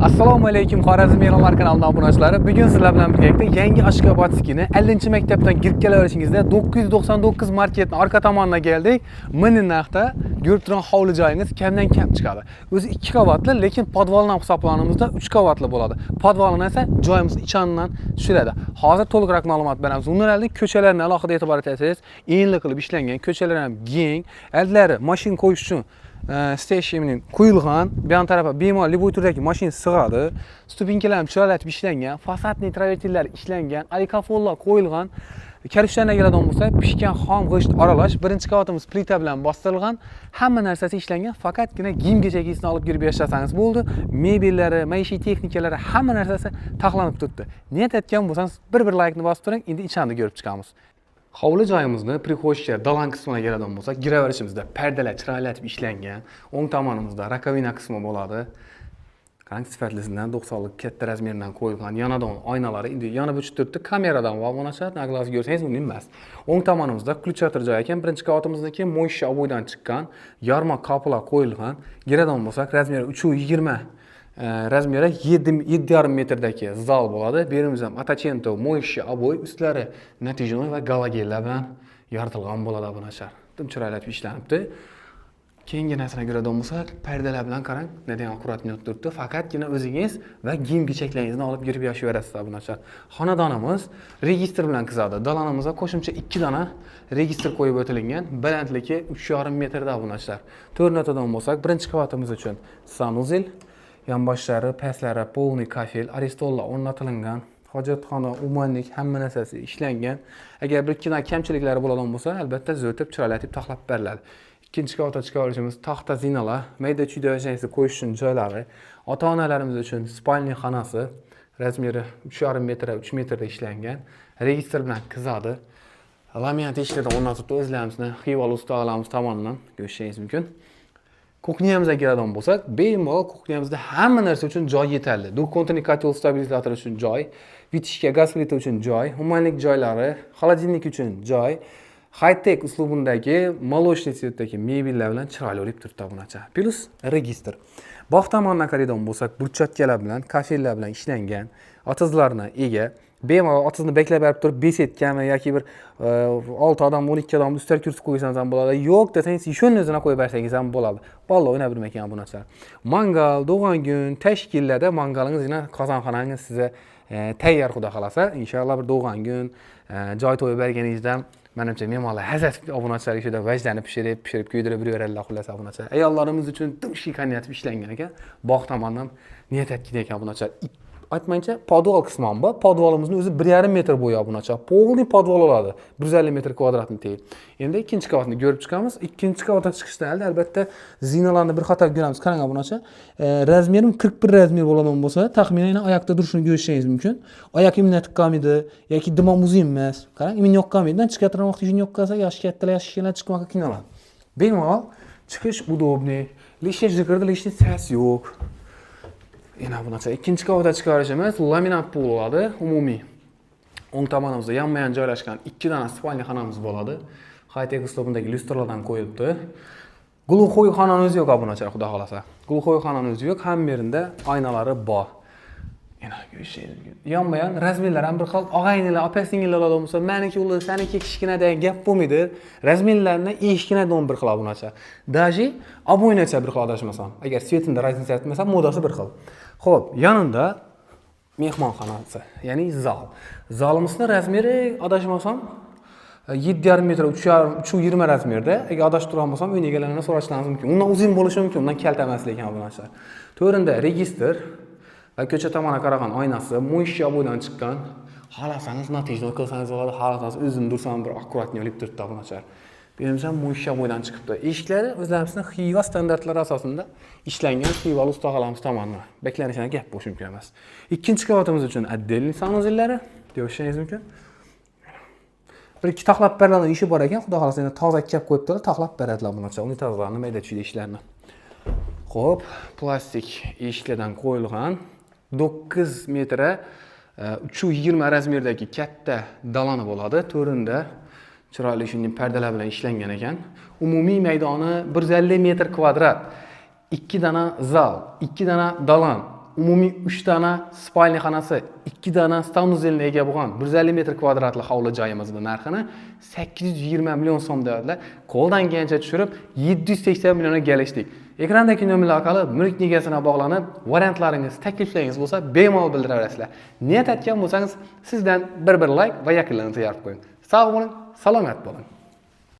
Assalomu alaykum, Xorazm mehmonlar kanalining obunachilari. Bugun sizlar bilan birgalikda yangi Ashgabatskini 50 maktabdan kirib kelaverishingizda 999 marketning orqa tomonidan keldik. Mini narxda ko'rib turgan hovli joyingiz kamdan kam chiqadi. O'zi 2 qavatli, lekin podvaldan hisoblanganimizda 3 qavatli bo'ladi. Podvalini esa joyimiz ichanidan tushiradi. Hozir to'liqroq ma'lumot beramiz. Undan oldin ko'chalarni alohida e'tibor etasiz. Enli qilib ishlangan, ko'chalar ham keng. Aldlari mashina qo'yish uchun steshimning qo'yilgan, bu yon tarafa bemalol любой turdagi mashina sig'adi. Ступенька lar ham chiroyli ishlangan, фасадный travertinlar ishlangan, alikafollar qo'yilgan. Karishlarga keladigan bo'lsa, pishgan xom g'isht aralash, birinchi qavatimiz plita bilan bostirilgan, hamma narsasi ishlangan, faqatgina kiyim kechagingizni olib kirib yashasangiz bo'ldi. Mebellari, maishiy texnikalari, hamma narsasi taxlanib turibdi. Niyat etgan bo'lsangiz, bir laykni bosib turing, endi ichani ko'rib chiqamiz. Hovli joyimizni прихожая, dalan qismiga keladigan bo'lsak, kiraverishimizda pardalar chiroyli ishlangan. O'ng tomonimizda раковина qismi bo'ladi. Qarang, sifatlisidan 90lik katta razmerdan qo'yilgan, yonidan oynalari endi yonib o'chib turibdi, kameradan va bunaqa наглаз ko'rsangiz mumkin emas. O'ng tomonimizda включатель joy ekan, birinchi qavatimizniki моющий обой dan chiqqan, yorma qoplar qo'yilgan. Kiradigan bo'lsak, razmeri 3,20, razmeri 7,5 metrdagi zal bo'ladi. Bu yerimiz ham Атаченто моющий обой, ustlari натяжной va galogenlar bilan yoritilgan bo'ladi bu narsa. Dim chiroyli ishlanibdi. Keyingi narsani ko'radigan bo'lsak, pardalar bilan qarang, ne degan аккуратный turibdi. Faqatgina o'zingiz va kiyim kechaklaringizni olib kirib yashayverasiz bu narsa. Xonadonimiz registr bilan qizadi. Dalanimizga qo'shimcha 2 dona registr qo'yib o'tilgan. Balandligi 3,5 metrda bu narsalar. To'rtdan bo'lsak, birinchi qavatimiz uchun санузел, yonboshlari, pastlari полный kafel, aristollar o'rnatilgan. Hojatxona, умывальник, hamma narsasi ishlangan. Agar bir ikkita kamchiliklari bo'ladigan bo'lsa, albatta zo'tib, chiroylatib taxlab beriladi. Ikkinchi qavatga chiqib taxta zinalar, mayda chuyda o'shanisi qo'yish uchun joylari, ota onalarimiz uchun спальный xonasi, razmeri 3,5 metr, 3 metrda ishlangan, registr bilan qizadi. Laminat eshiklardan o'rnatibdi o'zlarimizni Xivoli ustalarimiz tomonidan, ko'rishingiz mumkin. Кухня mizga keladigan bo'lsak, bemalol кухня mizda hamma narsa uchun joy yetarli. Двухконтурный котел stabilizator uchun joy, вытяжка, gaz plita uchun joy, умывальник joylari, холодильник uchun joy, high-tech uslubindagi молочный цвет dagi mebellar bilan chiroyli bo'lib turibdi bunaqa. Плюс registr. Bog' tomondan qaraydigan bo'lsak, брусчатка lar bilan, kafellar bilan ishlangan, otizlarni ega. Bemalol otizni beklab berib turib, беседка mi yoki bir 6 odam, 12 odam ustal kursi qo'ysangiz ham bo'ladi. Yo'q desangiz, shuni o'zini qo'yib bersangiz ham bo'ladi. Bolalar o'ynab yurmakan bu narsa. Mangal, tug'ilgan kun, tashkillarda mangalingiz, yana qozonxonangiz sizga tayyor, xudo xohlasa. Inshaalloh bir tug'ilgan kun, joy to'yib berganingizda, manimcha, mehmonlar hazat obunachilarga shu vajlarni pishirib, pishirib kuydirib yuraveradilar, xullas obunachilar. Ayollarimiz uchun dim shikaniyatib ishlangan ekan. Bog' tomondan niyat etgan ekan obunachilar. Aytmayincha, podval qismi ham bor. Podvalimizni o'zi 1,5 metr bo'yi obunachilar. Полный podval oladi. 150 metr kvadratni teng. Endi ikkinchi qavatni ko'rib chiqamiz. Ikkinchi qavatga chiqishdan oldin albatta zinalarni bir qator ko'ramiz. Qarang obunachi. Razmerim 41 razmer bo'ladigan bo'lsa, taxminan oyoqda turishini ko'rishingiz mumkin. Oyoq imini tiqqanmidi yoki dimon uzun emas. Qarang, imini yoqqanmidi? Chiqayotgan vaqtda shuni yoqqansa, yoshi kattalar, yoshi kichkinalar chiqmoqqa qiynaladi. Bemalol chiqish удобный. Лишний jiqirdi, лишний sas yo'q. Yana bunaqa ikkinchi qavatga chiqarishimiz laminat pol bo'ladi, umumiy. O'ng tomonimizda yonma-yon joylashgan ikki dona спальный xonamiz bo'ladi. High-tech uslubidagi lyustralardan qo'yilibdi. Глухой xonani o'zi yo'q obunachilar, xudo xohlasa. Глухой xonani o'zi yo'q, hamma yerida oynalari bor. Yana ko'rishingiz mumkin. Yonma-yon razmerlar ham bir xil. Og'aynilar, opa singillar bo'lsa, maniki uli, saniki kichkina degan gap bo'lmaydi. Razmerlarni eshikina bir xil obunachi. Даже обой nacha bir xil, adashmasam. Agar цвет inda разница aytmasam, modasi bir xil. Xo'p, yonida mehmonxonasi, ya'ni zal. Zalimizni razmeri, adashmasam, 7,5 metr, 3,5, 3,20 razmerda. Agar adashib turgan bo'lsam, uyni egalaridan so'rashlaringiz mumkin. Undan uzun bo'lishi mumkin, undan kalta emas lekin bu narsa. To'rinda registr va ko'cha tomonga qaragan oynasi, моющий обой dan chiqqan. Xohlasangiz натяжной qilsangiz bo'ladi, xohlasangiz o'zini dursam bir аккуратный olib turibdi bu narsa. Bu yerimiz ham моющий обой dan chiqibdi. Eshiklari o'zlarimizni Xiva standartlari asosida ishlangan, Xivali ustaxonamiz tomonidan. Beklanishdan gap bo'lishi mumkin emas. Ikkinchi qavatimiz uchun отдельный санузел lari deyishingiz mumkin. Bir ikki taxlab beriladigan ishi bor ekan, xudo xohlasa endi toza kap qo'yibdilar, taxlab beradilar bu narsa, unitazlarni, mayda chuyda ishlarni. Xo'p, plastik eshiklardan qo'yilgan 9 metra 3,20 razmerdagi katta dalani bo'ladi. To'rinda chiroyli shunday pardalar bilan ishlangan ekan. Umumiy maydoni 150 metr kvadrat. 2 dona zal, 2 dona dalan, Umumiy 3 dana спальня xonasi, 2 dana санузел ga ega bo'lgan 150 metr kvadratli hovli joyimizni narxini 820 million so'm deyaptilar. Qo'ldan kelgancha tushirib 780 millionga kelishdik. Ekrandagi nomerlar orqali mulk egasina bog'lanib, variantlaringiz, takliflaringiz bo'lsa, bemalol bildiraverasizlar. Niyat etgan bo'lsangiz, sizdan bir-bir layk va yaqinlarni yorib qo'ying. Sog' bo'ling, salomat bo'ling.